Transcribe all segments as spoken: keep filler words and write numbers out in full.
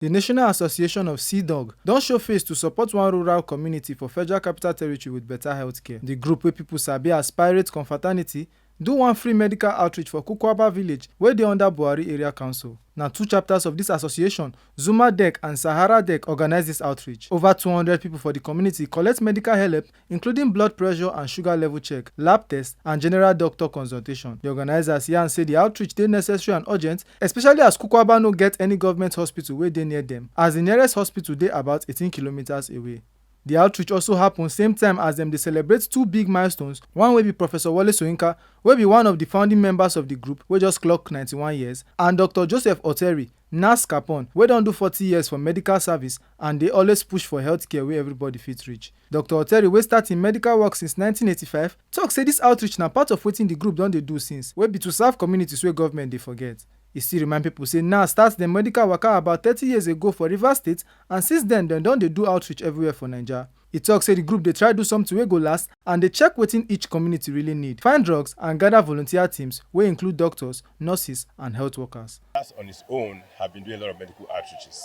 The National Association of Sea Dog don show face to support one rural community for Federal Capital Territory with better healthcare. The group, wey people sabi as Pirate Confraternity, do one free medical outreach for Kukwaba village, wey dey under Buhari Area Council. Na two chapters of this association, Zuma Dec and Sahara Dec, organize this outreach. Over two hundred people for the community collect medical help, including blood pressure and sugar level check, lab test, and general doctor consultation. The organizers yarn say the outreach dey necessary and urgent, especially as Kukwaba no get any government hospital wey dey near them, as the nearest hospital dey about eighteen kilometers away. The outreach also happen same time as dem dey celebrate two big milestones, one wey be Professor Wole Soyinka, wey be one of the founding members of the group, wey just clock ninety-one years, and Doctor Joseph Oteri, Nurse Capon, wey don do forty years for medical service and dey always push for healthcare wey everybody fit reach. Doctor Oteri, wey start im medical work since nineteen eighty-five, talk say this outreach na part of wetin the group don dey do since, wey be to serve communities wey government dey forget. E still remind people say Nurse start dem medical waka about thirty years ago for Rivers State, and since then, dem don dey do outreach everywhere for Naija. E talk say the group dey try do something wey go last and dey check wetin each community really need, find drugs, and gather volunteer teams wey include doctors, nurses, and health workers. Nurse on his own have been doing a lot of medical outreaches.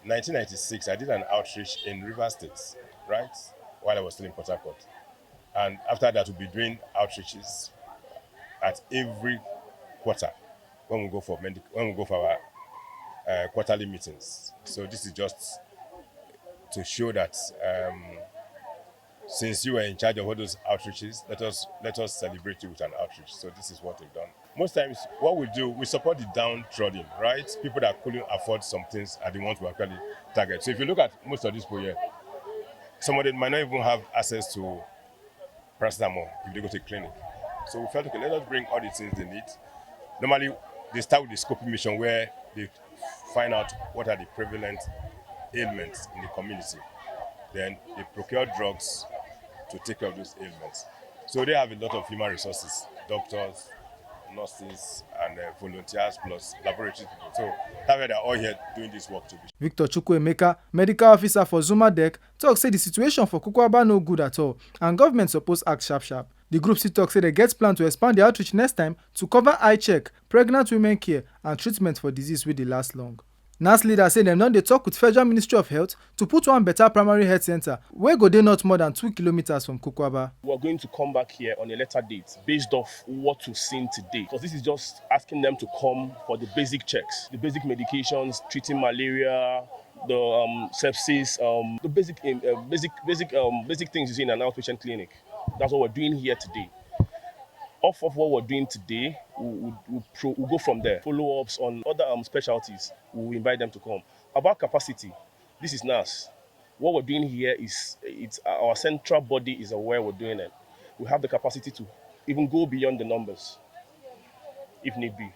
Nineteen ninety-six, I did an outreach in Rivers State, right, while I was still in Port Harcourt. And after that, we'll be doing outreaches at every quarter when we go for medic-, when we go for our, uh, quarterly meetings. So this is just to show that, um, since you were in charge of all those outreaches, let us, let us celebrate you with an outreach. So this is what we've done. Most times, what we do, we support the downtrodden, right? People that couldn't afford some things are the ones we actually target. So if you look at most of these people here, some of them might not even have access to paracetamol if they go to a clinic. So we felt, okay, let us bring all the things they need. Normally, they start with the scoping mission, where they find out what are the prevalent ailments in the community. Then they procure drugs to take care of those ailments. So they have a lot of human resources, doctors, nurses, and, uh, volunteers, plus laboratory people. So that's why they're all here doing this work together. Victor Chukwuemeka, medical officer for Zuma Dec, talk say the situation for Kukwaba no good at all, and government suppose act sharp sharp. The group still talk say they get plan to expand the outreach next time to cover eye check, pregnant women care, and treatment for disease wey dey last long. Nurse leader say dem don dey talk with Federal Ministry of Health to put one better primary health center wey go dey not more than two kilometers from Kukwaba. We are going to come back here on a later date based off what we've seen today, because this is just asking them to come for the basic checks, the basic medications, treating malaria, the, um, sepsis, um, the basic, um, uh, basic, basic, um, basic things you see in an outpatient clinic. That's what we're doing here today. Off of what we're doing today, we, we, we, pro, we go from there. Follow-ups on other, um, specialties, we invite them to come. About capacity, this is Nurse. What we're doing here is, it's, our central body is aware we're doing it. We have the capacity to even go beyond the numbers if need be.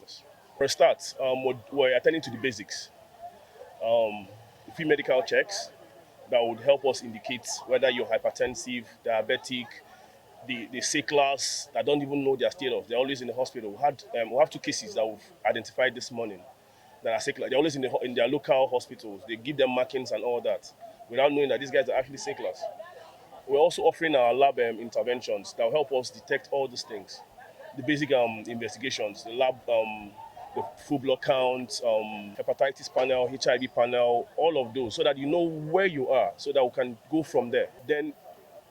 Yes. For a start, um, we're, we're attending to the basics. Um, free medical checks that would help us indicate whether you're hypertensive, diabetic, the, the sicklers that don't even know their status. They're always in the hospital. We had, um, we have two cases that we've identified this morning that are sick. They're always in, the, in their local hospitals. They give them markings and all that without knowing that these guys are actually sicklers. We're also offering our lab, um, interventions that will help us detect all these things. The basic, um, investigations, the lab, um, the full blood count, um, hepatitis panel, H I V panel, all of those, so that you know where you are, so that we can go from there. Then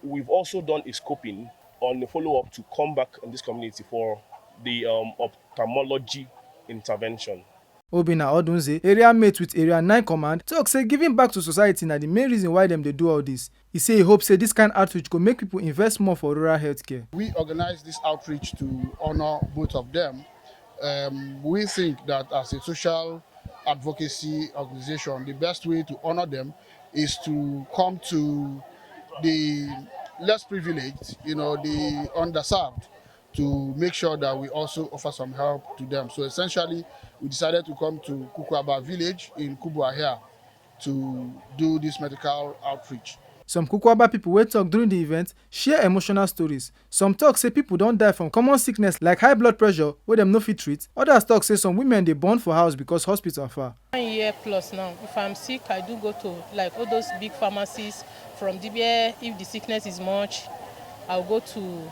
we've also done a scoping on the follow-up to come back in this community for the, um, ophthalmology intervention. Obina Odunze, area mate with Area nine Command, talk say giving back to society na the main reason why dem dey do all this. He say he hope say this kind outreach go make people invest more for rural healthcare. We organize this outreach to honor both of them. Um, we think that as a social advocacy organization, the best way to honor them is to come to the less privileged, you know, the underserved, to make sure that we also offer some help to them. So essentially, we decided to come to Kukwaba village in Kubwa here to do this medical outreach. Some Kukwaba people wey talk during the event share emotional stories. Some talk say people don die from common sickness like high blood pressure wey dem no fit treat. Others talk say some women dey born for house because hospital far. One year plus now. If I'm sick, I do go to, like, all those big pharmacies from Dibia. If the sickness is much, I'll go to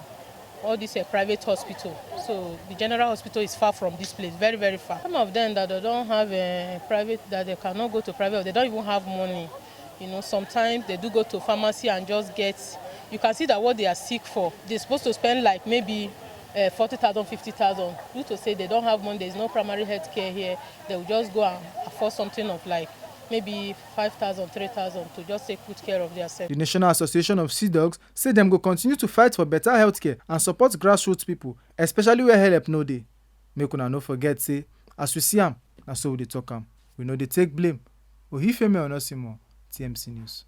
All this a private hospital, so the general hospital is far from this place, very, very far. Some of them that they don't have a private, that they cannot go to private, they don't even have money. You know, sometimes they do go to pharmacy and just get, you can see that what they are sick for, they're supposed to spend like maybe uh, forty thousand, fifty thousand. Due to say they don't have money, there's no primary health care here, they will just go and afford something of like maybe five thousand, three thousand to just take good care of themselves. The National Association of Sea Dogs say dem go continue to fight for better healthcare and support grassroots people, especially where help no dey. Make una no forget say, as we see am, na so we dey talk am. We no dey take blame. Ohifemi Onosimo, T M C News.